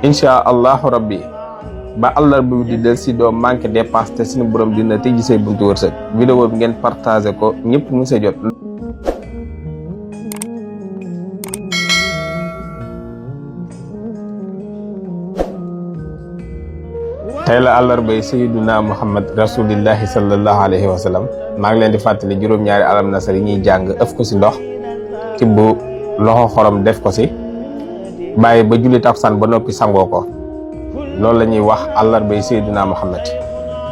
insha allahu rabbi ba àllarba bi di del si doo manqué dépense te suñu borom dina tëjji say buntu wërsëg. vidéo bi ngeen partagé ko ñëpp mu sa jot. tey la àllarbay sayyiduna muhammad rasulillahi sallallahu alayhi wa sallam maa ngi leen di fàttali juróom-ñaari alam nasar yi ñuy jàng ëf ko si ndox ci bu loxo xorom def ko si bàyyi ba julli takkusaan ba noppi sangoo ko loolu la ñuy wax àllarbay sayyiduna muhammad.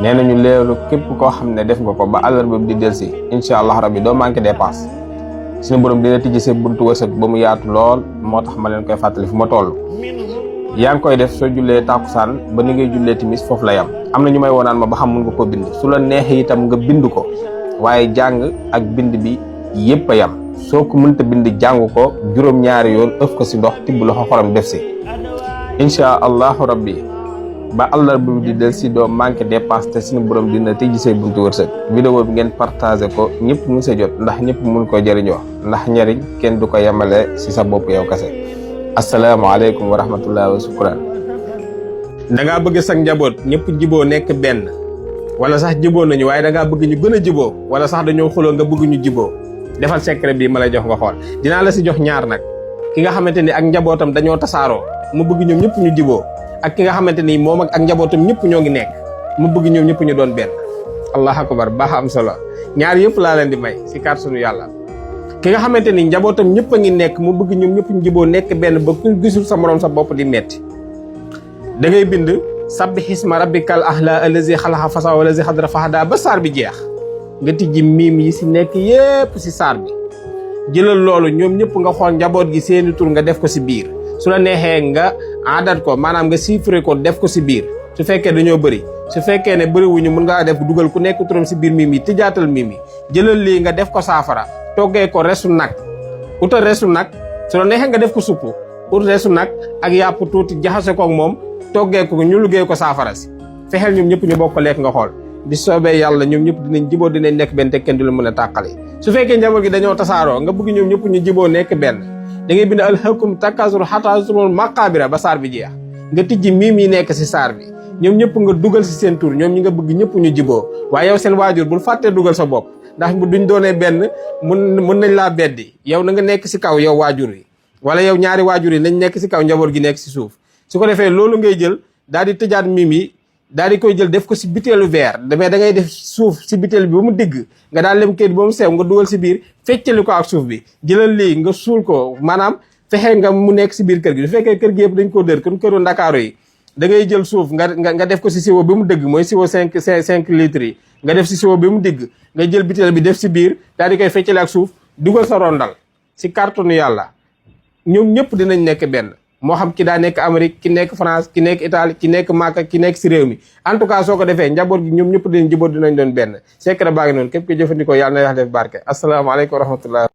nee nañu leelu képp koo xam ne def nga ko ba àllarba bi di del si incha allah rabbi doo manqué dépense suñu borom dina tijji sa buntu wërsëg ba mu yaatu lool moo tax ma leen koy fàttali fu ma toll. yaa ngi koy def soo jullee takkusaan ba ni ngay jullee timis foofu la yam. am na ñu may woonaan ma ba xam mun nga koo bind su la neexee itam nga bind ko waaye jàng ak bind bi yépp a yam. soo ko mënta bind jàng ko juróom-ñaari yoon ëf ko si ndox tibb loxo xorom def si incha allahu rabbi ba àllarba bi di del si doo manqué dépense te suñu borom dina tëjji say buntu wërsëg. vidéo bi ngeen partagé ko ñëpp mu sa jot ndax ñëpp mun ko jëriñoo ndax njariñ kenn du ko yemale si sa bopp yow kase. asalaamaaleykum wa rahmatullahi wa shukran. dangaa bëgg sax njaboot ñëpp jiboo nekk benn wala sax jiboo nañu waaye dangaa bëgg ñu gën a jiboo wala sax dañoo xuloo nga bëgg ñu jiboo defal secret bi ma lay jox nga xool. dinaa la si jox ñaar nag ki nga xamante ni ak njabootam dañoo tasaaroo mu bëgg ñoom ñëpp ñu jiboo ak ki nga xamante ni moom ak njabootam ñëpp ñoo ngi nekk mu bëgg ñoom ñëpp ñu doon benn. allah akbar baax am solo ñaar yëpp laa leen di may si kàttanu yàlla. ki nga xamante ni njabootam ñëpp a ngi nekk mu bëgg ñoom ñëpp ñu jiboo nekk benn ba ku gisul sa morom sa bopp di metti da ngay bind sabbi xisma rabbikal ahla allazi xalaqa fasa wallazi xadra fahada ba saar bi jeex nga tijji miim yi si nekk yépp si saar bi jëlal loolu ñoom ñëpp nga xool njaboot gi seeni tur nga def ko si biir su la neexee nga adat ko maanaam nga chiffré ko def ko si biir su fekkee dañoo bëri su fekkee ne bëriwuñu mën ngaa def dugal ku nekk turam si biir miim yi tijjaatal miim yi jëlal lii nga def ko saafara toggee ko resu nag utal resu nag su la neexee nga def ko supp ut resu nag ak yàpp tuuti jaxase ko ak moom toggee ko ñu liggéey ko saafara si fexeel ñoom ñëpp ñu bokk lekk nga xool di soobee yàlla ñoom ñëpp dinañ jiboo dinañ nekk benn te kenn du la mën a tàqale. su fekkee njaboot gi dañoo tasaaroo nga bëgg ñoom ñëpp ñu jiboo nekk benn da ngay bind alhaakum takaasur hattaa zurtumul maqaabira ba saar bi jeex nga tijji miim yi nekk si saar bi ñoom ñëpp nga dugal si seen tur ñoom ñi nga bëgg ñëpp ñu jiboo waaye yow seen waajur bul fàttee dugal sa bopp ndax bu duñ doonee benn mun nañ laa beddi yow na nga nekk si kaw yow waajur yi wala yow ñaari waajur yi nañ nekk si kaw njaboot gi nekk si suuf su ko defee loolu ngay jël daal di tëjaat miim yi daal di koy jël def ko si butéelu verre mais da ngay def suuf si butéel bi ba mu digg nga daal lem kayit ba mu sew nga dugal si biir feccali ko ak suuf bi jëlal lii nga suul ko maanaam fexe nga mu nekk si biir kër gi su fekkee kër gi yëpp dañ ko dër kon këru Ndakaaru yi da ngay jël suuf nga def ko si siwo bi mu dëgg mooy siwo 5 litres yi nga def si siwo bi mu digg nga jël butéel bi def si biir daal di koy feccali ak suuf dugal sa rondal si kàttanu yàlla ñoom ñëpp dinañ nekk benn moo xam ki daa nekk Amérique ki nekk France ki nekk Italie ki nekk Màkka ki nekk si réew mi en tout cas soo ko defee njaboot gi ñoom ñëpp dinañ jiboo dinañ doon benn secret baa ngi noonu képp ko jëfandikoo yàlla na yàlla def barke asalaamaaleykum wa rahmatullah